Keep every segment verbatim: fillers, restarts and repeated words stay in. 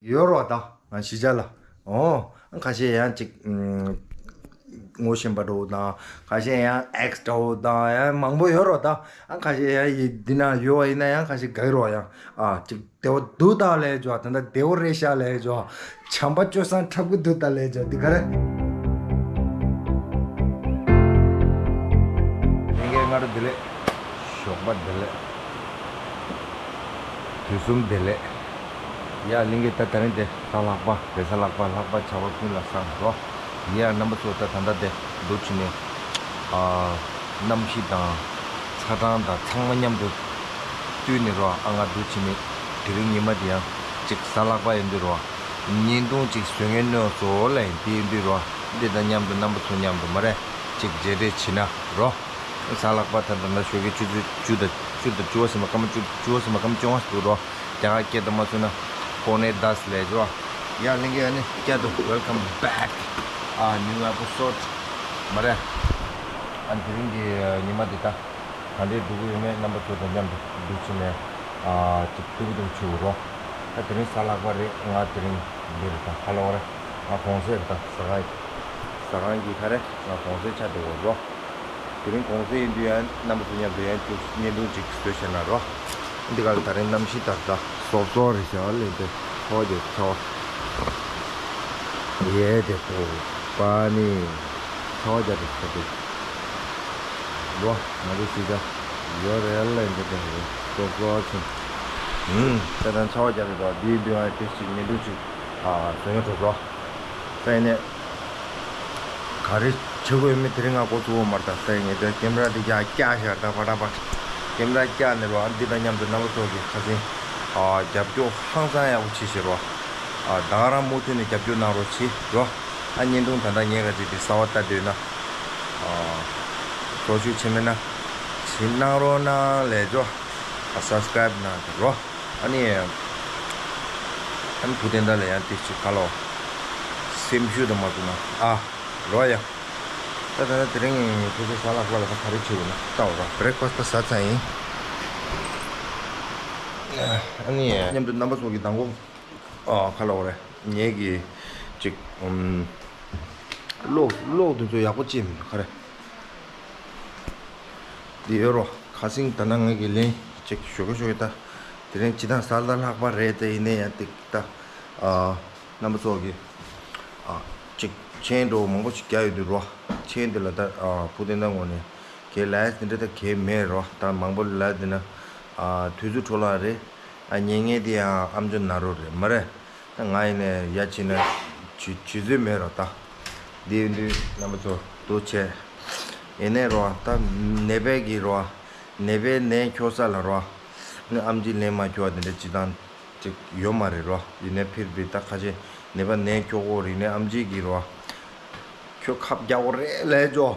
ཡོད་རོགས་ད་ང་གཞིས་ཆགས་ལ། ཨོ། ཁ་ཤས་ཡང་ཅིག་ངོ་ཤེས་པ་འདྲ་བོ་དང་། ཁ་ཤས་ཡང་ཨེགས་འདྲ་བོ་དང་། ཡང་མང་པོ་ཡོད་རོགས་ད། ཁ་ཤས་ཡང་ཡི་འདི་ན་ཡོད་པ་ཡིན་ན་ཡང་ཁ་ཤས་དགའ་གི་རོགས། ཡང་ཨ་ཅིག་བདེ་བོ་འདུག་ད་ལས་ཇོ། ད་ལྟ་བདེ་བོ་རེད་ཤག་ལས་ཇོ། བྱམས་པ་སྤྱོད་བཟང་འཁྲབ་གི་འདུག་ད་ལས་ཇོ། འདི་ག་རེད། ལྷན་རྒྱས་སྔ་དྲོ་བདེ་ལེགས། ཞོགས་པ་བདེ་ལེགས། དུས་གསུམ་བདེ་ལེགས། ཡ་ལྷན་རྒྱས། ད་ད་རིང་དེ་གཟའ་ལྷག་པ་རེད། གཟའ་ལྷག་པ། ལྷག་པ་བྱ་བ་ཀུན་ལ་བཟང་རོ། ཡ་རྣམ་པ་ཚོ། ད་ད་ལྟ་དེ་འདུག་བྱས་ནས་ཨ་གནམ་གཤིས་དང་ཚ་གྲང་དང་ཚང་མ་མཉམ་དུ་བསྟུན་ནས་རོ། ཨ་ང་འདུག་བྱས་ནས་དེ་རིང་ཉི་མ་དེ་ཡང་ཅིག་གཟའ་ལྷག་པ་ཡིན་དུས་རོ། བརྙན་ཐུང་ཅིག་བཟོ་མཁན་ནོ་བཟོ་ལ་ཡིན་དེ་ཡིན་དུས་རོ། འདི་དང་མཉམ་དུ་རྣམ་པ་ཚོ་མཉམ་དུ་མ་རེད་ཅིག་མཇལ་འཕྲད་བྱེད་ན་རོ། གཟའ་ལྷག་པ་ད་ལྟ་ན་ཞོགས་ཀའི་ཆུ་ཚོད་བཅུ་དང་བཅུ་དང་བཅུ་པ་ཟིན་པ་སྐར་མ་བཅུ་བཅུ་པ་ཟིན་པ་སྐར་མ་བཅོ་ལྔ་འདུག་རོ། རྒྱ་གར་སྐད་དུ་མ་བཟོས་ན་པོ་ནེ་དཱས་ལས་ཇོ། ཡ་ལྷན་རྒྱས། ཨ་ནི་བསྐྱར་དུ་welcome back ཨ་new episode མ་རེད། ཨ་དེ་རིང་གི་ཉི་མ་འདི་ད་ག་འདྲས་འགྲོ་གི་ཡོད་མེད་རྣམ་པ་ཚོ་དང་མཉམ་དུ་འདུག་བྱས་ནས་ཨ་ཅིག་ཐུག་གི་འདུག་བྱེད་དགོས་རོ། ད་དེ་རིང་གཟའ་ལྷག་པ་རེད། ང་དེ་རིང་འདི་རེད། ད་ཁ་ལོ་རེད། ང་གུང་སེང་རེད། ད་ཟ་ཁང་ཟ་ཁང་གི་ག་རེ་ང་གུང་སེང་ཆགས་འགྲོ་གི་རོ། དེ་རིང་གུང་སེང་ཡིན་དུས་ཡང་རྣམ་པ་ཚོ་མཉམ་དུ་ཡང་ཅིག་བརྙན་ཐུང་ཅིག་བཟོས་བྱས་ན་རོ། འདི་ག་ལ་ད་རིང་གནམ་གཤིས་ད་ད་སོབ་སོབ་རེད་ཤག་ལས་དེ་ཚོགས་ཀྱི་ཚོགས་ཡས་དེ་ཚོ་པ་ནི་ཚོགས་རྒྱ་དེ་ཚོ་དེ་རོ། ང་ཚོ་ཤི་ཆ་ཡོད་རེད་ལས་འདི་དེ་རེད། སོབ་སོབ་ཆེ། ཨུམ། ད་ད་ཚོགས་རྒྱ་དེ་ཚོ་འདི་འདི་ཡང་དེ་ཅིག་བརྙན་ཐུང་ཅིག་ཨ་བཟོས་ཡོད་འགྲོ་རོ། ད་ཡིན་ནས། ག་རེ་བྱེད་དགོས་ཡོད་མེད་དེ་རིང་ང་འགོ་ཚུགས་ཡོད་མ་རེད། ད་ལྟ་ངས་ད་ཀེམ་ར་འདི་རྒྱག་བཀྱག་བཞག་ད་ཕ་ཏྲ་ཕ་ཀེམ་ར་བཀྱག་ནས་རོ། ཨ་འདི་དང་མཉམ་དུ་རྣམ་པ་ཚོ་གི་ཁ་སེང་ཨ་རྒྱབ་སྐྱོར་ཧང་སང་ཡག་པོ་བྱེད་ཤེས་རོ། ཨ་ད་ག་རང་མུ་མཐུད་ནས་རྒྱབ་སྐྱོར་གནང་རོགས་བྱེད་རོ། ཨ་བརྙན་ཐུང་ད་ལྟ་ངས་ག་ཅིག་དེ་གསར་པ་ལྟ་འདོད་ན་ཨ་ཚོགས་ཞུགས་བྱེད་མེད་ན་བྱེད་གནང་རོགས་གནང་ལས་ཇོ། ཨ་སབ་སི་ཀ་རེབ་གནང་རོ། ཨ་ནི། ཨ་ནི་བུ་དེ་འདྲ་ལ་ཡང་དེ་ཅིག་ག་ལོ། སེམས་ཤུགས་དང་མ་བཅུག་ན་ཨ། རོ་ཡ། ད་ད་ད་དེ་རིང་ཁྱེད་ཚོ་གཟའ་ལྷག་པ་ལ་ད་ག་རེ་བྱེད་དགོས་ན་ལྟ་འོ་ར། བྷི་རེག་ཕ་སི་ད་ཟ་ཚར་ཡིན། ཨ་ནི་མཉམ་དུ་རྣམ་པ་ཚོ་གི་མདང་དགོང་ཨ་ག་ལོ་རེད། ངེད་ཀྱི་ཅིག་ཨམ། གློག་གློག་དེ་ཚོ་ཡག་པོ་ཅིག་མི་འདུག་ག་རེ། འདི་ཡོད་རོ། ཁ་སིང་ད་ནང་ངེད་ཀྱི་ལན་ཅིག་ཞོགས་ཀས་ཞོགས་ཀས་ད། དེ་རིང་སྤྱི་བཏང་གཟའ་ལྷག་པ་རེད་དེ། ཡིན་ནའི་ཡང་ཏིག་ད། ཨ། རྣམ་པ་ཚོ་གི། ཨ། ཅིག་མཆན་འགྲོ་མང་པོ་ཞིག་རྒྱག་ཡོད་དུས་རོ། མཆན་དེ་ལ་ད། ཨ། བུ་དེ་འདྲ་ངོ་ནས་གའི་ལས་དེ་འདྲ་ད་གའི་མེད་རོ། ད་མང་པོ་ལས་དེ་ན། ཨ། དུས་ཚོད་འཕྲོ་བརླག་རེད། ཨ། ཉན་མཁན་དེ་ཡང་ཨམ་ཅོག་ན་རོ་རེད་མ་རེད། ད་ང་ཡིན་ནས་ཡ་བྱས་ན་བྱེད་བྱེད་ཚོད་མེད་རོ་ད། འདི་ཡིན་དུས་རྣམ་པ་ཚོ་འདུག་བྱས། ཡིན་ནའི་རོ་ད་ནད་པའི་གི་རོ། ནད་པའི་ནད་འཁྱོག་ས་ལ་རོ། ནི་ཨམ་ཆི་ལན་མ་འཁྱོག་པ་དེ་འདྲ་སྤྱི་བཏང་ཅིག་ཡོད་མ་རེད་རོ། ཡིན་ནའི་ཕིར་བི་ད་ཁ་ཆེ་ནད་པ་ནད་འཁྱོག་གོ་རིག་ནས་ཨམ་ཆི་གི་རོ། ཁྱོད་ཁབ་རྒྱག་གོ་རེད་ལས་ཇོ།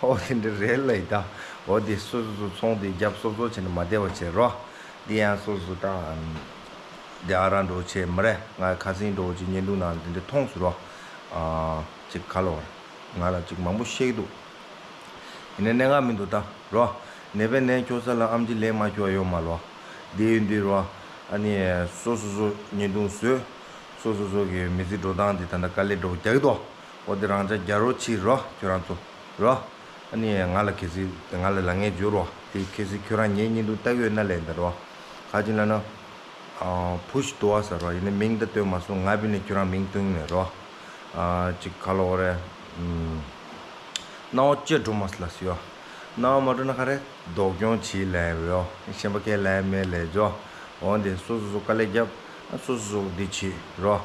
ཨོ་དེ་འདྲ་རེད་ལ་ཡི་ད། ཨོ་དེ་སོ་སོ་སོ་ཚོང་དེ་རྒྱབ་སོབ་སོབ་བྱས་ནས་མ་བསྡད་པ་བྱས་རོ། འདི་ཡང་སོ་སོ་ད། དེ་ཨ་རང་འགྲོ་བྱས་མ་རེད། ང་ཁ་སིང་འགྲོ་བྱས་བརྙན་ཐུང་ནང་དེ་འདྲ་མཐོང་སོང་རོ། ཨ། ཅིག་ག་ལོ། ང་ལ་ཅིག་མང་པོ་བཤད་ཀྱི་འདུག་ཡིན་ནའི་གནད་འགག་མི་འདུག་ད་རོ། ནད་པའི་ནད་འཁྱོག་ས་ལ་ཨམ་ཆི་ལན་མ་འཁྱོག་ཡོད་མ་རོ། དེ་ཡིན་དུས་རོ། ཨ་ནི་སོ་སོ་སོ་བརྙན་ཐུང་བཟོས། སོ་སོ་སོ་གི་མི་ཚེ་འགྲོ་སྟངས་དེ་ད་ལྟ་དཀའ་ལས་འགྲོ་རྒྱག་གི་འདུག་འོ་དེ་རང་ཅག་རྒྱ་རོ་ཕྱིར་རོ་ཁྱོད་རང་ཚོ་རོ། ཨ་ནི་ང་ལ་གལ་སྲིད་ང་ལ་ལབ་མཁན་བརྗོད་རོ། དེ་གལ་སྲིད་ཁྱོད་རང་ངའི་བརྙན་ཐུང་ལྟ་གི་ཡོད་ན་ལས་འདི་རོ། ག་ཅིག་ལབ་ན། ཨ། བུ་ཞིག་འདུག་བ་ཟེར་རོ། ཡིན་ནའི་མིང་ད་སྟོན་མ་སོང་། ང་བི་ནས་ཁྱོད་རང་མིང་སྟོན་གི་མེད་རོ། ཨ། ཅིག་ག་ལོ་རེད། ཨམ། སྣང་བ་ཅི་འགྲོ་མ་སོང་ལ་ཟེར་ཡོ། སྣང་བ་མ་འགྲོ་ན་ག་རེ། སྡུག་གྱོང་བྱེད་ལས་ཡོ། གཞན་པ་གས་ལས་མེད་ལས་ཇོ། འོན་ཏེ་སོ་སོ་སོ་དཀའ་ལས་རྒྱབ། སོ་སོ་སོ་འདི་བྱེད་རོ།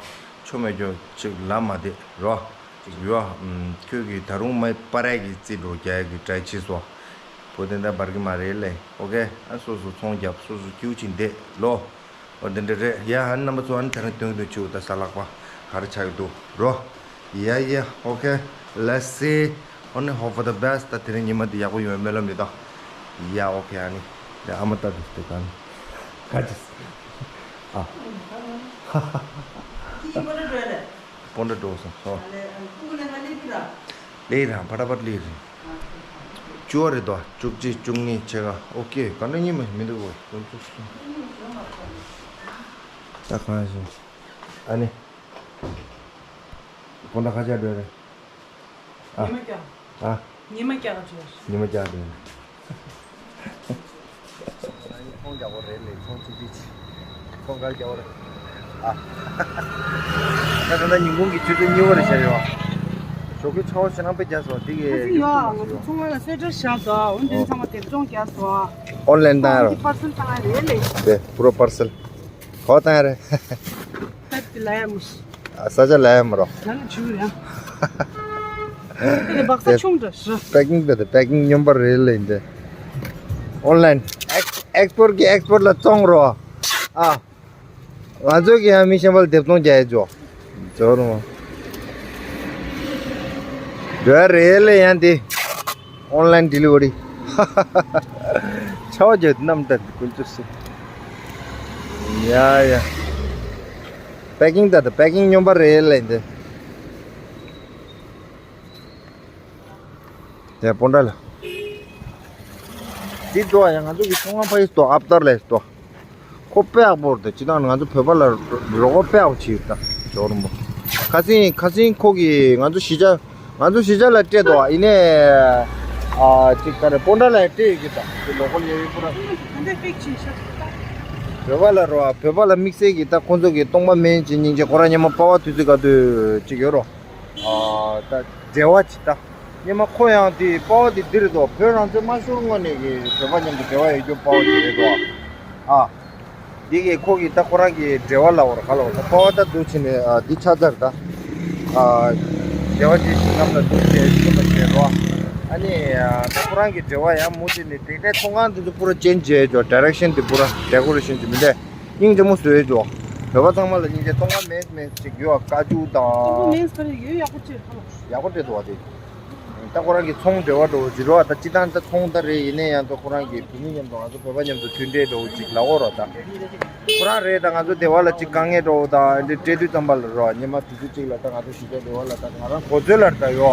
ཆོ་མེད་ཀྱོ་ཅིག་ལབ་མ་བསྡད་རོ། ཅིག་ཡོ། ཨམ། ཁྱོད་ཀྱིས་ད་རུང་མ་པ་ར་གི་རྩིས་འགྲོ་རྒྱག་གི་དྲག་ཆེ་སོ། བོ་དེ་འདྲ་འབར་གི་མ་རེད་ལེ། ཨོ་ཁེ། ཨ་སོ་སོ་ཚོང་རྒྱབ། སོ་སོ་སྐྱིད་པོ་ཅིག་བསྡད་ལོ། ཨོ་དེ་འདྲ་རེད་ཡ། ཨ་རྣམ་པ་ཚོ་ཨ་ནི་དེ་རིང་སྟོན་དུ་བཅུག་ད་གཟའ་ལྷག་པ་ག་རེ་ཆགས་ཀྱི་འདུག་རོ། ཡ་ཡ། ཨོ་ཁེ། Let's see. Only hope for the best. ད་དེ་རིང་ཉི་མ་འདི་ཡག་པོ་ཡོང་བའི་སྨོན་ལམ་ཡོད་ད། ཡ་ཨོ་ཁེ། ཨ་ནི་ཡ་ཨ་མ་ལྟ་དུས་དེ་ག་ནི་ག་ཅི། ཨ། སྤོན་ཊ་འགྲོ་སོང་། ཧོ། ལེ་རང་ཕ་ཏ་ཕ་ཏ་ལེ་རེད། བཅུ་བ་རེད་དོ། བཅུ་གཅིག་བཅུ་གཉིས་ཕྱེད་ཀ་ཨོ་ཁེ། ག་འདྲ་གཉིས་མ་མི་འདུག་གོ། ད་གང་ཞིག་ཨ་ནི། སྤུན་ཟླ་ཁ་ཆག་འགྲོ་རེད། ཨ། ཉི་མ་རྒྱག་ཨ། ཉི་མ་རྒྱག་འགྲོ། ཉི་མ་རྒྱག་འགྲོ། ཚོང་རྒྱག་པ་རེད་ལས་ཚོང་ཅི་ཅི་ཅི། ཚོང་གར་རྒྱག་པ་རེད། ཨ། ད་ད་ལྟ་ཉིན་གུང་གི་ཆུ་ཚོད་གཉིས་པ་རེད་བྱས་ཡོད། ཞོགས་ཀའི་ཚ་བ་ཞེ་དྲག་པོ་རྒྱག་སོང་དེ་གི། ཨ་ཙི་ཡོད། ང་ཚོ་ཚོང་ཁང་ལ་གསོལ་ཇ་བཞག་འདུག་འོ་དེ་ཚང་མ་སྡེབ་ཚོང་རྒྱག་སོང་། ཨོན་ལན་བཏང་ཡ་རོ། པར་སེལ་བཏང་ཡ་རེད་ལས། དེ་པུ་རོ་པར་སེལ། ག་པར་བཏང་ཡ་རེད། ད་དེ་ལ་ཡ་མོ། ཨ་ས་ཆ་ལ་ཡ་མོ་རོ། ལ་ན་ཆུ་རེད། དེ་ལ་སྦག་ས་ཆུང་འདྲ་ཞུ། པེ་ཀིང་དེ་དེ་པེ་ཀིང་སྙོམས་པ་རེད་ལས་འདི། ཨོན་ལན། ཨེག་ཨེག་སི་པོར་གི་ཨེག་སི་པོར་ལ་བཙོང་རོ། ཨ། ང་ཚོ་གི་ཡང་མི་གཞན་པ་ལ་སྡེབ་ཚོང་རྒྱག་ཡ་འཇོག་འཇོག་རུང་། འགྲོ་ཡ་རེད་ལས་ཡང་དེ། ཨོན་ལན་ཌི་ལི་ཝ་རི། ཆ་བ་རྒྱག་གནམ་ལྟར་དཀོན་མཆོག་གསུམ། ཡ་ཡ། པེ་ཀིང་ད་ད་པེ་ཀིང་སྙོམས་པ་རེད་ལས་འདི། དེ་སྤུན་ཟླ་ལ། འདི་འདུག་ཨ་ཡ་ང་ཚོ་གི་ཚོང་ཁང་ཕ་ཡི་སྟོ་ཨབ་ཏར་ལས་སྟོ། ཁོ་དཔེ་ཡག་པོ་རེད་ད་སྤྱི་བཏང་ང་ཚོ་བོད་པ་ལ་རོགས་པ་དཔེ་ཡག་པོ་བྱེད་ཡོད་ད་ཇོ་རུང་པོ། ཁ་སང་ཁ་སང་ཁོ་གིས་ང་ཚོ་གཞིས་ཆགས་ང་ཚོ་གཞིས་ཆགས་ལ་སྤྲད་འདུག་ཨ་ཡིན་ནའི། ཨ་ཅིག་ད་རེ་སྤུན་ཟླ་ལ་སྤྲད་ཡོད་གི་ད་དེ་ལོ་ཁོ་ཉེ་བའི་ཁོ་ར། བོད་པ་ལ་རོགས་བོད་པ་ལ་དམིགས་བསལ་གྱི་ད་ཁོ་ཚོ་གི་སྟོང་པ་མིན་གྱི་སྙིང་རྗེ་ཁོ་ར་ཉི་མ་པ་བ་དུས་ཚོད་ག་དུས་ཅིག་ཡོད་རོ། ཨ་ད་འབྲེལ་བ་ཅིག་ད། སྙེ་མ་ཁོ་ཡང་དེ་དཔའ་བོ་དེ་འདིར་དོ་བོད་རང་བཙན་མ་ཤོར་སྔོན་ནས་ཀྱི་བོད་པ་མཉམ་དུ་འབྲེལ་བ་ཡོད་རྒྱུ་དཔའ་བོ་དེ་རེད་དོ། ཨ། འདི་གི་ཁོ་གི་ད་ཁོ་རང་གི་འབྲེལ་བ་ལ་བར་ག་ལ་བར་ད་དཔའ་བོ་ད་འདུག་ཕྱིན་ནས་ཨ་འདི་ཆ་ཚར་ད། ཨ། འབྲེལ་བ་ཅི་ཞིག་ནམ་ལ་འདུག་ཅེས་ཤེས་པ་བྱས་རོ། ཨ་ནི་ཨ་ད་ཁོ་རང་གི་འབྲེལ་བ་ཡང་མུ་མཐུད་ནས་དེ་འདྲའི་ཚོང་ཁང་འདི་ཚོ་པུ་ར་ཅེན་ཇི་བྱས་ཅོ་ཌི་རེག་ཤན་དེ་པུ་ར་ཌེ་ཀོ་རེ་ཤན་དེ་མི་འདྲ་སྙིང་རྗེ་མོ་བཟོས་ཅོ། བོད་པ་ཚང་མ་ལ་སྙིང་རྗེ་གཏོང་བ་མེད་མེད་ཅིག་ཡོད་བཀའ་བཅུ་དང་། མེད་ས་རེ་ཡོད་ཡག་པོ་ཅིག་ཧ་ལོ། ཡག་པོ་སྤྲད་འདུག་བ་དེ། ད་ཁོ་རང་གི་ཚོང་འབྲེལ་བ་འགྲོ་བ་ཇི་རོ་ད་སྤྱི་བཏང་ད་ཚོང་ད་རེད་ཡིན་ནའི་ཡང་ད་ཁོ་རང་གི་བོད་མི་མཉམ་དུ་ང་ཚོ་བོད་པ་མཉམ་དུ་མཐུན་འབྲེལ་འགྲོ་བ་ཅིག་ལ་འོ་རོ་ད། ཁོ་རང་རེད་ད་ང་ཚོ་སྡེ་བ་ལ་ཅིག་དཀའ་ངལ་འགྲོ་བ་ད་འདི་སྤྲད་དུས་ཙམ་པ་ལ་རོ་ཉི་མ་དུས་ཚོད་ཅིག་ལ་ད་ང་ཚོ་གཞིས་ཆགས་སྡེ་བ་ལ་ད་ང་རང་གོ་ཚོད་ལ་ད་ཡོ།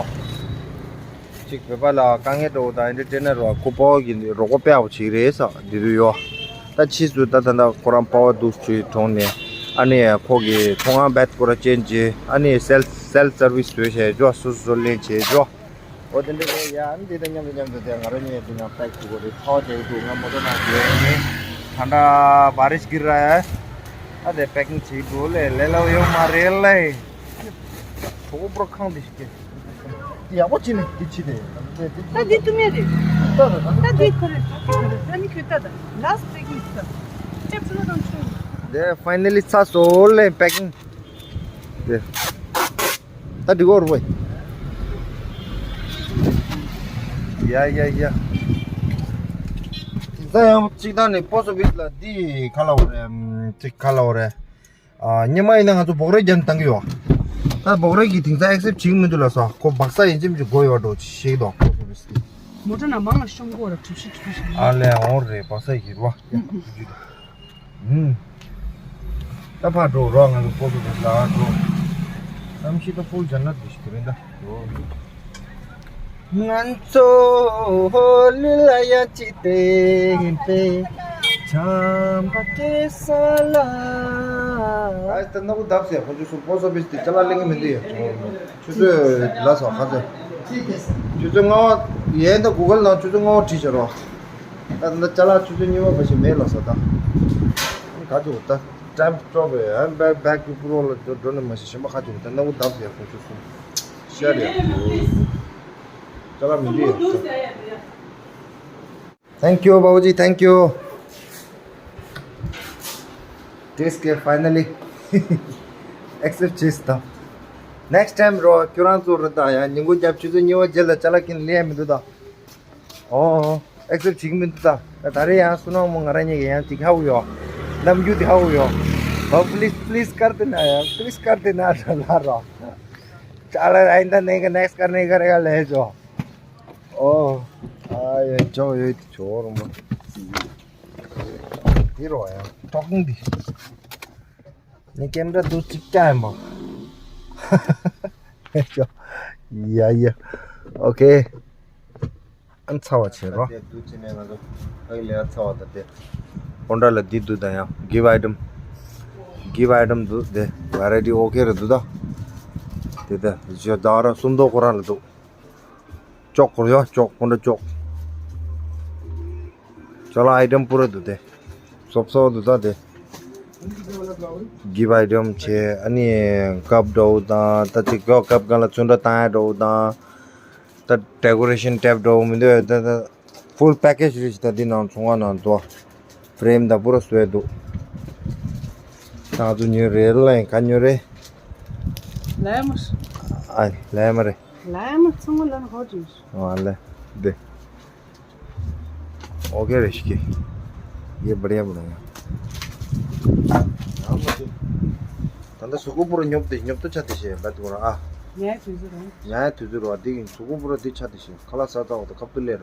ཅིག་བོད་པ་ལ་དཀའ་ངལ་འགྲོ་བ་ད་འདི་སྤྲད་ན་རོ་ཁོ་པའོ་གི་རོགས་པ་དཔེ་ཡག་པོ་ཅིག་རེད་ས་འདི་དུས་ཡོ། ད་ཕྱིས་སུ་ད་ད་ད་ཁོ་རང་པའོ་འདུག་ཅུའི་གྲོང་ནས་ཨ་ནི་ཁོ་གི་ཚོང་ཁང་བེད་ཁོ་ར་ཅན་ཅི་ཨ་ནི་སེལ་སེལ་སར་བིས་བཟོས་བྱས་ཇོ་སོ་སོ་ལེན་བྱས་ཇོ། འོ་དེ་འདྲ་རེད་ཡ། ཨ་ནི་འདི་དང་མཉམ་དུ་མཉམ་དུ་དེ་ང་རང་གཉིས་འདི་ནང་པེག་བྱེད་དགོས་རེད། ཚ་བ་རྒྱག་གི་འདུག་ང་མོ་ཊ་ནང་བསྡད་ཡིན། ད་ལྟ་བ་རིས་གིར་ར་ཡ། ཨ་དེ་པེ་ཀིང་བྱེད་དགོས་ལེ་ལེ་ལོ་ཡོད་མ་རེད་ལེ། གྲོགས་པོ་པུ་ར་ཁང་འདི་ཞིག་གི། ཡག་པོ་བྱས་ནས་འདི་བྱེད་དེ། ད་འདི་ཏུ་མེད་རེད། ད་འདི་ཁོ་རེད། ད་འདི་ཁོ་རེད། ད་ནི་ཁོས་ད་ད་ལཱ་སི་ཊི་པེ་ཀིང་ཞིག་ད། ཊེབ་ཕུ་ལ་དང་ཆུ། དེ་ཕའི་ནལ་ལི་ཚར་སོང་ལེ་པེ་ཀིང་། དེ། ད་འགྲིག་གོ་རུ་བས། ཡ་ཡ་ཡ། དེང་སང་ཡང་གཅིག་དང་ནི་པོ་སི་ཨོ་ཕི་སི་ལ་འདི་ག་ལ་འོ་རེད། གཅིག་ག་ལ་འོ་རེད། ཨ་སྔོན་མ་ཡིན་ན་ང་ཚོ་སྦོག་རས་རྒྱབ་ནས་བཏང་གི་ཡོད། ད་སྦོག་རས་ཀྱིས་དེང་སང་ཨེག་སེབ་བྱེད་ཀྱི་མི་འདུག་ལ་སོ་ཁོ་སྦག་ས་ཡིན་གཅིག་མིན་གཅིག་དགོས་ཡོད་འགྲོ་ཞིག་དང་པོ་སི་ཨོ་ཕི་སི་དེ། མོ་ཊ་ནང་མང་ལ་ཤོང་གོ་ར་གྲིབ་ཤི་གྲིབ་ཤི། ཨ་ལས་འོང་རེད་སྦག་ས་ཡིན་རོ། ཨུམ། ད་ཕར་འགྲོ་རོགས་ང་ཚོ་པོ་ཏོ་ཕེ་སི་ལ་འགྲོ། གནམ་གཤིས་ད་ཧྥུལ་ཇ་ནད་འདི་ཞིག་རེད་ད། ང་ཚོ་ལུས་ལ་ཡང་ཅི་བསྟན་པའི་བྱམས་པ་སྐྱེ་ས་ལ། ཨ་ད་སྣ་བུག་བརྡབ་ཟེར་ཁོ་ཚོ་སུ་པོ་སོ་ཕི་སི་དེ་ཅ་ལག་ལེན་གི་མི་འདུག་ཡ། ཆུ་ཚོད་ལ་སོ་ཁ་ཚོད། ཆུ་ཚོད་ལྔ་པ་ཡན་ད་གུ་གལ་ནང་ཆུ་ཚོད་ལྔ་པ་བྲིས་བྱ་རོགས། ད་ད་ཅ་ལག་ཆུ་ཚོད་གཉིས་པ་བ་ཞིག་མེད་ལ་ས་ད། ག་ཚོད་ད་ཀྲམ་སྤྲོ་བའི་ཨ་བེག་བེག་གི་པུ་རོ་ལ་འགྲོ་འགྲོ་ནི་མ་ཤི་ཞིམ་པ་ག་ཚོད་ད་སྣ་བུག་བརྡབ་ཟེར་ཁོ་ཚོ་སུ་ཤར་ཡ། ཅ་ལག་མི་འདུག་ཡ། Thank you, Babuji. Thank you. Taste के finally accept བྱས་ད། Next time རོ་ཁྱོད་རང་ཚོ་རེད་ད་ཡང་ཉིན་གུང་རྒྱབ་ཆུ་ཚོད་གཉིས་པ་རྗེས་ལ་ཅ་ལག་ཀིན་ལེན་མི་འདུག་ད། ཨོ། ཨེག་སེབ་བྱེད་ཀྱི་མི་འདུག་ད། ད་རེས་ཡང་བསོད་ནམས་མོ་ང་རང་གཉིས་ཀྱི་ཡང་ཅིག་ཧ་གོ་ཡོད། ནམ་རྒྱུན་དེ་ཧ་གོ་ཡོད། ཨོ་please please कर देना यार, please कर देना ལ་རོ། चलो आइंदा नहीं का नेक्स्ट करने का रहेगा ले जो। ཨོ། ཨ་ཡ་ཅོ་ཡོད་ཅོ་རོ་མ། དེ་རོ་ཡང་ཊོག་ཀིང་དེ། ནི་ཀེམ་ར་དུ་ཅིག་ཀྱང་ཡིན་པ། ཡ་ཡ། ཨོ་ཁེ། ཨན་ཚ་བ་བྱེད་རོ། དེ་དུ་ཅི་ནས་ང་ཚོ་ཨ་ལེ་ཨ་ཚ་བ་ད་དེ། ཧོན་ཌ་ལ་འདི་དུ་ད་ཡང་gift item། gift item འདུག་དེ་variety okay རེད་འདུག་ད། དེ་དེ་ཞོ་ད་ར་སུམ་མདོ་ཁོ་རང་ལ་འདུག་ཅོག་ཁོ་ཡོ་ཅོག་ཁོ་འདྲ་ཅོག་ཅོ་ལ་item པུ་ར་འདུག་དེ། སོབ་སོབ་འདུག་ད་དེ། gift item བྱས་ཨ་ནི་ཀབ་འདྲ་བོ་དང་ད་ཅིག་ཡོ་ཀབ་གང་ལ་ཚོན་ཁྲ་བཏང་ཡ་འདྲ་བོ་དང་། ད་decoration tape འདྲ་བོ་མི་འདུག་ད་ད། full package རེད་ད་འདི་ནང་ཚོང་བ་ནང་དུ་frame དང་པུ་ར་བཟོས་འདུག་ད་ཚོ་ཉོས་རེད་ལ་ག་ཉོས་རེད། ལས་མ་ཨ་ལས་མ་རེད། ལས་མ་ཚང་མ་ལ་ཧོ་ཅིང་ཨ་ལས་འདི། ཨོ་ཀེ་རེད་ཤི་ཀི། ཡེ་བར་ཡ་བར་ཡ། ད་ལྟ་གཟུགས་པོ་པུ་ར་ཉོབ་དེ་ཉོབ་ཏུ་ཆ་དེ་ཤེས་བད་དུ་ར་ཨ། ཉའི་དུས་ཚོད་རང་། ཉའི་དུས་ཚོད་ར་དེ་གཟུགས་པོ་པུ་ར་དེ་ཆ་དེ་ཤེས་ཁ་ལག་ཟ་ཚ་བ་དང་ཁབ་ཏུ་ལས་ར།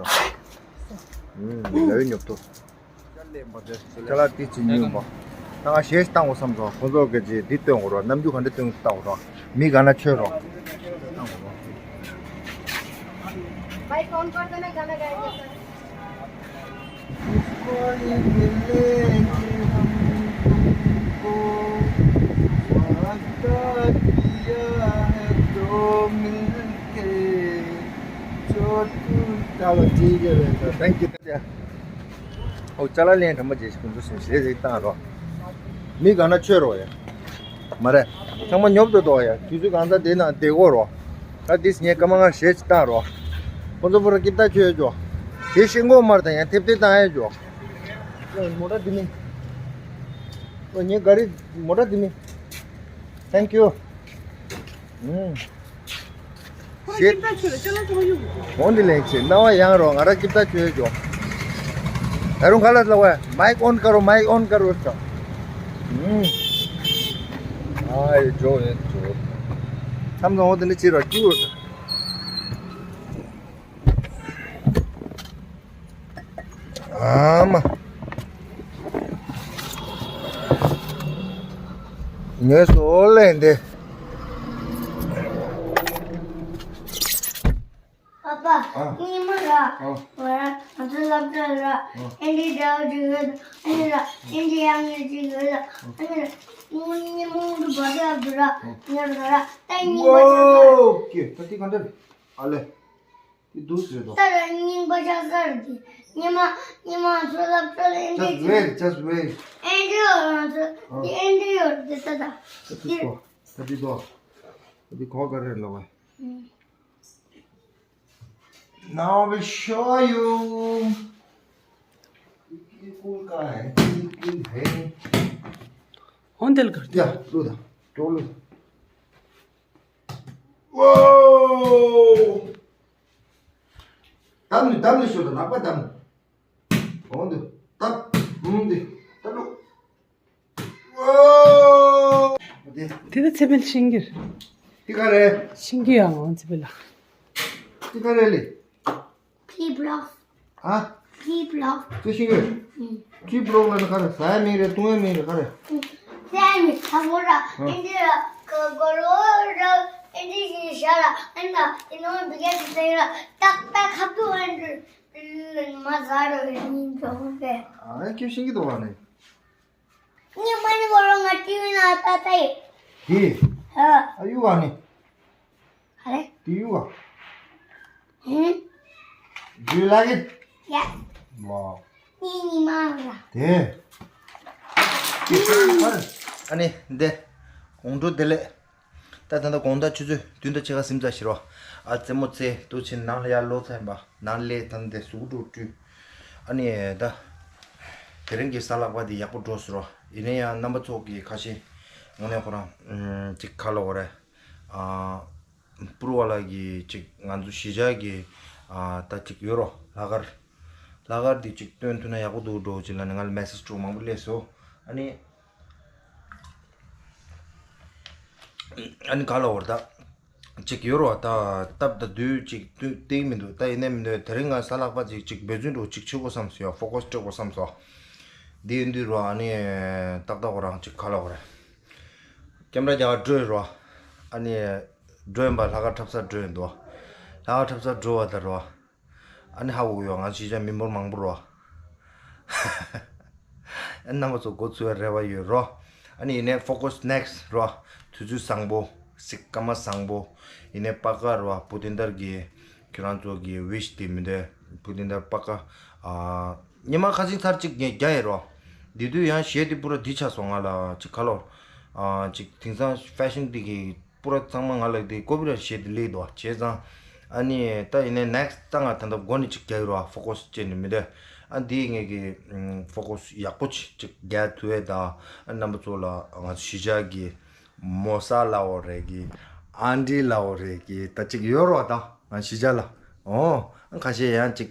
ཨུམ་ལ་ཡོད་ཉོབ་ཏུ། ཁ་ལག་དེ་ཅི་ཉོས་པ། ད་ང་གཞས་བཏང་བ་བསམ་སོང་ཁོ་ཚོ་གི་ཅི་འདི་སྟོན་དགོས་ར་རྣམ་འགྱུར་ག་འདྲ་སྟོན་བཏང་བ་ར། མི་ག་ན་ཆོས་ར། བཏང་བ་ར། भाई कौन कौन सा गाना गाएंगे सर? कोई मिले कि हम तुमको वादा किया है दो मिलके चोट। चलो ठीक है बेटा, thank you। ཨོ་ཅ་ལག་ལེན་དྲན་པ་རྗེས་ཤིག་ཀུན་ཏུ་སེམས་ཞེས་ཟིག་བཏང་རོགས། མི་གང་ན་ཆོས་རོགས་ཡ། མ་རེད། ཚང་མ་ཉོབ་ཏུ་འདུག་ཡ། དུས་ཚོད་གང་ཚ་དེ་ན་བསྡད་གོ་རོགས། ད་དིས་ངས་སྐར་མ་ལྔ་ཞེས་ཅིག་བཏང་རོགས། ཁོ་ཚོ་པུ་ར་ཀིབ་ཏ་ཆོས་ཅོ། དེ་ཤིང་གོ་མར་དང་ཡང་ཐེབས་ཐེབས་བཏང་ཡ་ཅོ། མོ་ཊ་དེ་མི། ངའི་ག་རི་མོ་ཊ་དེ་མི། Thank you། ཨུམ། ཤེད། འོན་ཏེ་ལེན་ཆེ་རྣ་བ་ཡང་རོ་ང་ར་ཀིབ་ཏ་ཆོས་ཅོ། ད་རུང་ཁ་ལ་ལ་བ་མའིག་ཨོན་ཀ་རོ་མའིག་ཨོན་ཀ་རོ་ས། ཨུམ། ཨ་ཡེ་ཇོ་ཡེ་ཇོ། ཐམ་ཐམ་འོ་དེ་ནི་ཅི་རོ་ཀྱུ་རོ། ཨ་མ། ངས་སོ་ལེན་ཏེ། པ་པ། ཨ། ཉི་མ་ར། ཨ། ང་ར་ང་ཚོ་སློབ་གྲྭ་ར། ཨ། ཨེ་འདྲི་འདྲ་བོ་ཅིག་ཡོད། ཨ་ནི་ར་ཨེ་འདྲི་ཡང་ཡོད་ཅིག་ཡོད་ལ། ཨ་ནི་ར་ཉི་མ་ཉི་མ་འདུ་བ་ར་འདུ་ར། ཨ། ཉོ་ར་ར་ད་ཉི་མ་ཆགས་པ། ཨོ་ཀེ་ད་ཏི་ག་འདྲ་རེད། ཨ་ལེ། དེ་འདུག་ཟེར་དོ། ད་ར་རྙིང་པ་ཆགས་ས་རེད་དེ། ཉི་མ་ཉི་མ་ཚོ་ལབ་ཚོ་ལ་ཨེ་འདྲ་Just wait, just wait. ཨེ་འདྲ་ཡོད་རང་ཚོ་ཨ། དེ་ཨེ་འདྲ་ཡོད་དེ་ད་ད། ད་དེ་དོ། ད་དེ་དོ། ད་དེ་གོ་ག་རེ་ལབ་བ། ཨུམ། Now I will show you. ये कौन का है? ये कौन है? होंदल कर दिया। लो दा। क्यों लो? Whoa! Dam ni, dam ni shoda, nakpa dam. Oh, do. Dam. Hmm, do. Dam lo. Whoa! དེ་ད་ཚེ་འཕེལ་ཤིང་གིར། དེ་ག་རེད། ཤིང་གི་ཡང་འོང་ཚེ་འཕེལ་ལ། དེ་ག་རེད་ལེ། P block. ཨ། P block. དེ་ཤིང་གི། ཨུ། P block ལ་ནི་ག་རེད། ཟ་ཡ་མིང་རེད། བཏུང་ཡ་མིང་རེད། ག་རེད། ཟ་ཡ་མིང་ད་མོ་ར། ཨ། ཨིན་ཇི་ར་ག་གོ་རོ་ར། ཨིན་ཇི་ཞིག་ཤ་ར། ཨིན་ན་ཨིན་ནོ་བི་གེ་སི་ཟེར་ར། ཏག་ཏག་ཁབ་ཏུ་ཨིན་ཇི། མ་ཟ་རོ་ཡིན་ཙོག་པས། ཨ་ཁྱོད་ཤིང་གི་འདུག་བ་ནི། ཉི་མ་ནི་གོ་རོ་ང་ཏི་བི་ན་ཏ་ཏ་ཡི། དེ། ཨ། ཨ་ཡུ་བ་ནི། ཨ་རེ། དེ་ཡུ་བ། ཧུམ། Do you like it? Yeah. Wow. ཉི་ཉི་མ་ར། དེ། ཨ་ནི་འདི། དགོང་དྲོ་བདེ་ལེགས། ད་ད་ལྟ་དགོང་དག་ཆུ་ཚོད་བདུན་དང་ཕྱེད་ཀ་ཟིན་ཚར་ཤི་རོ། ཨ་རྩེད་མོ་རྩེ་དུ་ཕྱིན་ནང་ལ་ཡར་ལོག་ཚར་ཡིན་པ་ནང་ལས་ད་ལྟ་གཟུགས་སྒྲོག་བཀྲུས། ཨ་ནི་ད་དེ་རིང་གི་གཟའ་ལྷག་པ་འདི་ཡག་པོ་འགྲོ་སོང་རོ། ཡིན་ན་ཡང་རྣམ་པ་ཚོ་གི་ཁ་ཤས་དངོས་གནས་ཁོ་རང་ཅིག་ཁ་ལོ་བ་རེད། ཨ་པུར་བ་ལ་གི་ཅིག་ང་ཚོ་གཞིས་ཆགས་ཀྱི་ཨ་ད་ཅིག་ཡོད་རོ་ལྷག་དཀར། ལྷག་དཀར་འདི་ཅིག་སྟོན་ཐུབ་ན་ཡག་པོ་འདུག་འགྲོ་ཅིག་ལ་ནི་ང་ལ་མེ་སེ་ཇི་འགྲོ་མང་པོ་སླེབས་སོང་། ཨ་ནི། ཨ་ནི་ག་ལ་བར་ད། ཅིག་ཡོད་རོ་ད་སྟབས་ད་དུས་ཅིག་དུས་སྟེང་མི་འདུག་ད་ཡིན་ནའི་མི་འདུག་དེ་རིང་ང་གཟའ་ལྷག་པ་ཅིག་ཅིག་འབད་བརྩོན་འགྲོ་ཅིག་ཆུ་བོ་བསམ་སོ་ཡ་ཕོ་ཀོ་སི་སྤྲོད་དགོས་བསམ་སོ། འདི་ཡིན་དུས་རོ་ཨ་ནི་ཏག་ཏག་གོ་རང་ཅིག་ག་ལ་བར། ཀེམ་ར་རྒྱག་འགྲོ་ཡོད་རོ། ཨ་ནི་འགྲོ་ཡིན་པ་ལྷག་དཀར་འཁྲབ་ས་འགྲོ་ཡོད་འདུག་ལྷག་དཀར་འཁྲབ་ས་འགྲོ་བ་ད་རོ། ཨ་ནི་ཧ་གོ་ཡོད་ང་ཕྱི་རྒྱལ་མི་འབོར་མང་པོ་རོ། ཨ་རྣམ་པ་ཚོ་འགོ་ཚུགས་པའི་རེ་བ་ཡོད་རོ། ཨ་ནི་ཡིན་ནའི་focus next རོ། དུས་ཚོད་བཟང་པོ། སྐར་མ་བཟང་པོ། ཡིན་ནའི་པ་ཀ་རོ། བུ་དེ་འདར་གི་ཁྱོད་རང་ཚོ་གི་wish དེ་མི་འདོད། བུ་དེ་འདར་པ་ཀ་ཉི་མ་ཁ་སང་ཚར་གཅིག་ངས་རྒྱག་ཡིན་རོ། དེ་དུས་ཡང་གཞས་དེ་པུ་ར་འདི་ཆགས་སོང་ང་ལ་ཅིག་ཁ་ལོ། ཅིག་དེང་སང་fashion དེ་གི་པུ་ར་ཚང་མ་ང་ལ་དེ་ཀོ་པི་ར་ཤེས་དེ་ལེགས་འདུག་བྱས་ཙང་། ཨ་ནི་ད་ཡིན་ནའི་next ད་ང་ད་ལྟ་མགོ་ནས་ཅིག་རྒྱག་རོགས། focus བྱས་ནས་མི་འདོད། ཨ་འདི་ངས་ཀྱི་focus ཡག་པོ་ཅིག་ཅིག་རྒྱག་ཐུབ་ཡས་ད། ཨ་རྣམ་པ་ཚོ་ལ་ང་ཚོ་གཞིས་ཆགས་ཀྱི་མོ་ས་ལའོ་རེད་ཀྱི། ཨན་ཌི་ལའོ་རེད་ཀྱི། ད་ཅིག་ཡོད་རོགས་ད་ང་གཞིས་ཆགས་ལ། ཨོ། ཁ་ཤས་ཡང་ཅིག་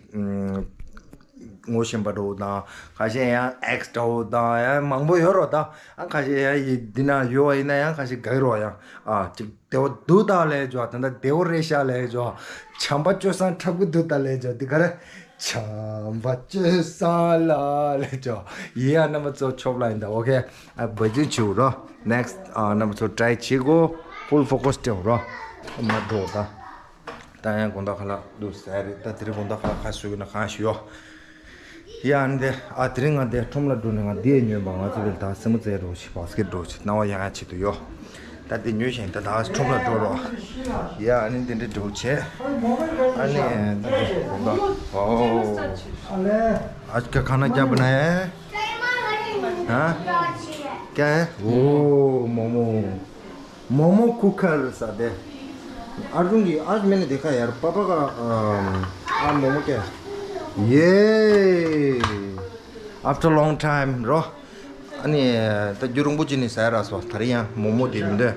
ངོ་ཤེས་པ་འདྲ་བོ་དང་། ཁ་ཤས་ཡང་ex འདྲ་བོ་དང་ཡང་མང་པོ་ཡོད་རོགས་ད། ཨ་ཁ་ཤས་ཡང་ཡི་འདི་ན་ཡོད་བ་ཡིན་ན་ཡང་ཁ་ཤས་དགའ་གི་རོགས་ཡང་། ཨ་ཅིག་བདེ་བོ་འདུག་ད་ལས་ཇོ། ད་ལྟ་བདེ་བོ་རེད་ཤག་ལས་ཇོ། བྱམས་པ་སྤྱོད་བཟང་འཁྲབ་གི་འདུག་ད་ལས་ཇོ། འདི་ག་རེ། བྱམས་པ་སྤྱོད་བཟང་ལ་ལས་ཇོ། ཡི་ཨ་རྣམ་པ་ཚོ་ཆོབ་ལ་ཡིན་ད། ཨོ་ཁེ། ཨ་བ་ཇིན་ཆིའུ་རོ། next ཨ་རྣམ་པ་ཚོ་try བྱེད་གོ། full focus སྤྲད་རོ། མ་འགྲོ་ད། ད་ཡང་དགོང་དག་ཁ་ལག་འདུག་ཟེར་རེད། ད་དེ་རིང་དགོང་དག་ཁ་ལག་ཁ་གསོ་གི་ན་གང་ཞུ་ཡོ། ཡ་ཨ་ནི་དེ་ཨ་དེ་རིང་ང་དེ་ཁྲོམ་ལ་འགྲོ་ནས་ང་དེ་ཉོས་པ། ང་ཚོ་དེ་ད་སེན་མོ་རྩེ་འགྲོ་ཆེ་བ་སྐད་འགྲོ་ཆེ་སྣང་བ་ཡག་ཡག་ཆེད་དུ་ཡོ། ད་དེ་ཉོས་ཤིང་ད་ད་ཁྲོམ་ལ་འགྲོ་རོགས། ཡ་ཨ་ནི་དེ་འདྲ་འགྲོ་ཆེ། ཨ་ནི་ད་དེ་དགོང་དག་ཨོ། ཨ་ཀ་ཁ་ན་ཀྱ་བ་ན་ཡ། ཧ། ཀྱ། ཨོ་མོ་མོ། momo कुकर ཟེར་དེ། अर्जुन की आज मैंने देखा यार, पापा का, अम, आ मोमो क्या है? ये after long time རོ། ཨ་ནི་ད་རྒྱུ་རིང་པོ་ཅིག་ནས་ཟ་ཡ་རག་སོང་། ད་རེས་ཡང་མོ་མོ་དེ་མི་འདོད།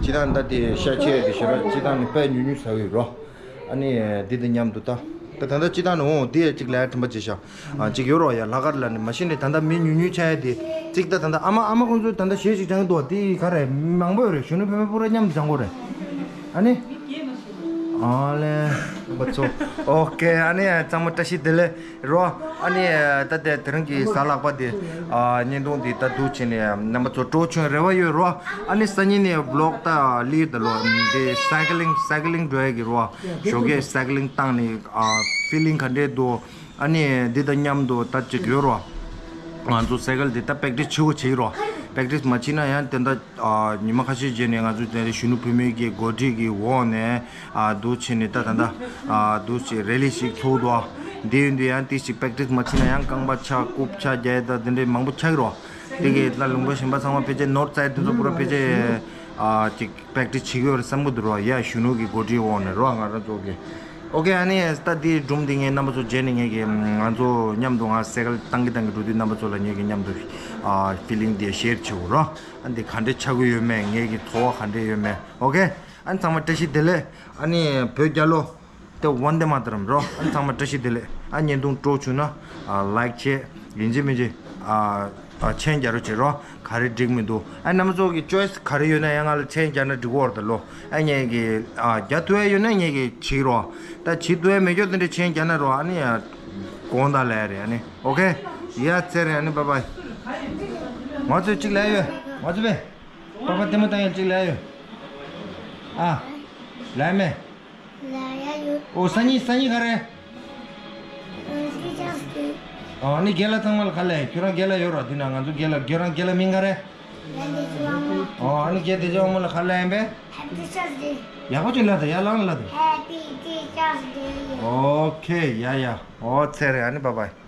ཅི་དང་ད་དེ་ཤ་ཆེ་དེ་ཞོ་ར་ཅི་དང་ནི་དཔེ་ཉུང་ཉུང་ཟ་འོས་རོ། ཨ་ནི་འདི་དང་མཉམ་དུ་ད། ད་ད་ལྟ་ཅི་དང་ནི་འོང་དེ་ཡ་གཅིག་ལ་ཡ་དྲན་པ་བྱེད་ཤག་ཨ་གཅིག་ཡོད་རོགས་ཡ། ལྷག་དཀར་ལ་ནི་མ་གཞི་ནས་ད་ལྟ་མི་ཉུང་ཉུང་ཆགས་ཡ་དེ་གཅིག་ད། ད་ལྟ་ཨ་མ་ཨ་མ་ཁོང་ཚོས་ད་ལྟ་གཞས་ཞིག་སྦྱང་གི་འདུག་དེ་ག་རེ་མང་པོ་ཡོད་རེད། གཞོན་ནུ་བུད་མེད་པུ་ར་མཉམ་དུ་སྦྱང་དགོས་རེད། ཨ་ནི། ཨ་ལེ། པ་ཚོ། ཨོ་ཁེ། ཨ་ནི་ཚང་མ་བཀྲ་ཤིས་བདེ་ལེགས་རོ། ཨ་ནི་ད་ལྟ་དེ་རིང་གི་གཟའ་ལྷག་པ་དེ་ཨ་བརྙན་ཐུང་འདི་ད་འདུག་བྱས་ནས་རྣམ་པ་ཚོ་སྤྲོ་བྱུང་རེ་བ་ཡོད་རོ། ཨ་ནི་སང་ཉིན་ནས་vlog ད་ལིར་ད་ལོ་འདི་cycling cycling འགྲོ་ཡ་གི་རོ། ཞོགས་ཀས་cycling བཏང་ནས་ཨ་feeling ག་འདྲས་འདུག་ཨ་ནི་འདི་དང་མཉམ་དུ་ད་ཅིག་ཡོད་རོ། ང་ཚོ་སའི་ཀལ་འདི་ད་practice བྱེད་དགོས་བྱེད་ཀྱི་རོ། practice མ་བྱེད་ན་ཡང་དེ་འདྲ་ཨ་ཉི་མ་ཁ་ཤས་རྗེས་ནས་ང་ཚོ་དེ་འདྲ་གཞོན་ནུ་བུད་མེད་ཀྱི་འགོ་ཁྲིད་ཀྱི་འོག་ནས་ཨ་འདུག་བྱས་ནས་ད་ད་ད་ཨ་འདུག་བྱས་rally ཞིག་ཚོགས་འདུག་འདི་ཡོད་འདི་ཡང་དེ་ཞིག་practice མ་བྱེད་ན་ཡང་རྐང་པ་ཆག་རྐུབ་ཆག་རྒྱག་ད་དེ་འདྲའི་མང་པོ་ཆགས་ཀྱི་རོ། དེ་གི་ད་ལུང་པ་གཞན་པ་ཚང་མ་ཕལ་ཆེར་north side དེ་ཚོ་པུ་ར་ཕལ་ཆེར་ཨ་ཅིག་practice བྱེད་ཀྱི་ཡོད་རེད་བསམ་གྱི་འདུག་རོ། ཡ་གཞོན་ནུ་གི་འགོ་ཁྲིད་འོག་ནས་རོ། ང་རང་ཚོ་གི་ཨོ་ཁེ། ཨ་ནི་ད་འདི་སྒྲུང་འདི་ངས་རྣམ་པ་ཚོ་རྗེས་ནས་ངས་ཀྱི་ང་ཚོ་མཉམ་དུ་ང་སའི་ཀལ་བཏང་གི་བཏང་གི་འགྲོ་དུས་རྣམ་པ་ཚོ་ལ་ངས་ཀྱི་མཉམ་དུ་ཨ་feeling དེ་share བྱེད་འོ་རོ། ཨ་འདི་ག་འདྲས་ཆགས་ཀྱི་ཡོད་མེད། ངས་ཀྱི་ཚོར་བ་ག་འདྲས་ཡོད་མེད། ཨོ་ཁེ། ཨ་ནི་ཚང་མ་བཀྲ་ཤིས་བདེ་ལེགས། ཨ་ནི་བོད་རྒྱལ་ལོ། དེ་ཝན་དེ་མ་ཏ་རམ་རོ། ཨ་ཚང་མ་བཀྲ་ཤིས་བདེ་ལེགས། ཨ་བརྙན་ཐུང་སྤྲོ་བྱུང་ན་ཨ་like བྱེད། ཡིན་གཅིག་མིན་གཅིག་ཨ་ཨ་མཆན་རྒྱག་རོགས་བྱེད་རོ། ག་རེ་འགྲིག་མི་འདུག་ཨ་རྣམ་པ་ཚོ་གི་choice ག་རེ་ཡོད་ན་ཡང་ང་ལ་མཆན་རྒྱག་ན་འགྲིག་གི་ཡོད་རེད་ད་ལོ། ཨ་ངས་ཀྱི་ཨ་རྒྱག་ཐུབ་ཡ་ཡོད་ན་ངས་ཀྱི་བྱེད་རོ། ད་བྱེད་ཐུབ་ཡ་མེད་ཀྱོག་དེ་འདྲའི་མཆན་རྒྱག་ན་རོ། ཨ་ནི་ཡ་དགོངས་དག་ལ་ཡ་རེད། ཨ་ནི་ཨོ་ཁེ། ཡ་ཚེ་རིང་། ཨ་ནི་bye bye། ང་ཚོས་གཅིག་ལ་ཡོད། ང་ཚོ་བས་པ་པ་ལྟད་མོ་བཏང་ཡ་གཅིག་ལ་ཡོད། ཨ་ལ་མེ། ལ་ཡ་ཡོད། ཨོ་སང་ཉིན་སང་ཉིན་ག་རེ། ཨ་ཊི་ཆར་ཌེ། ཨོ་ཨ་ནི་རྒན་ལགས་ཚང་མ་ལ་ག་ལ་ཡ། ཁྱོད་རང་རྒན་ལགས་ཡོད་རོ། དེ་ན་ང་ཚོ་རྒན་ལགས་ཁྱོད་རང་རྒན་ལགས་མིང་ག་རེ། ལ་འདི་ཚོ་ཨ་མ། ཨོ་ཨ་ནི་རྒན་དེ་ཚོ་ཨ་མ་ལ་ག་ལ་ཡ་ཡིན་པས། ཧེ་པི་ཊི་ཆར་ཌེ། ཡག་པོ་ཅིག་ལབ་དང་ཡར་ལངས་ལབ་དང་། ཧེ་པི་ཊི་ཆར་ཌེ། ཨོ་ཁེ། ཡ་ཡ། ཨོ་ཚེ་རིང་། ཨ་ནི་bye bye།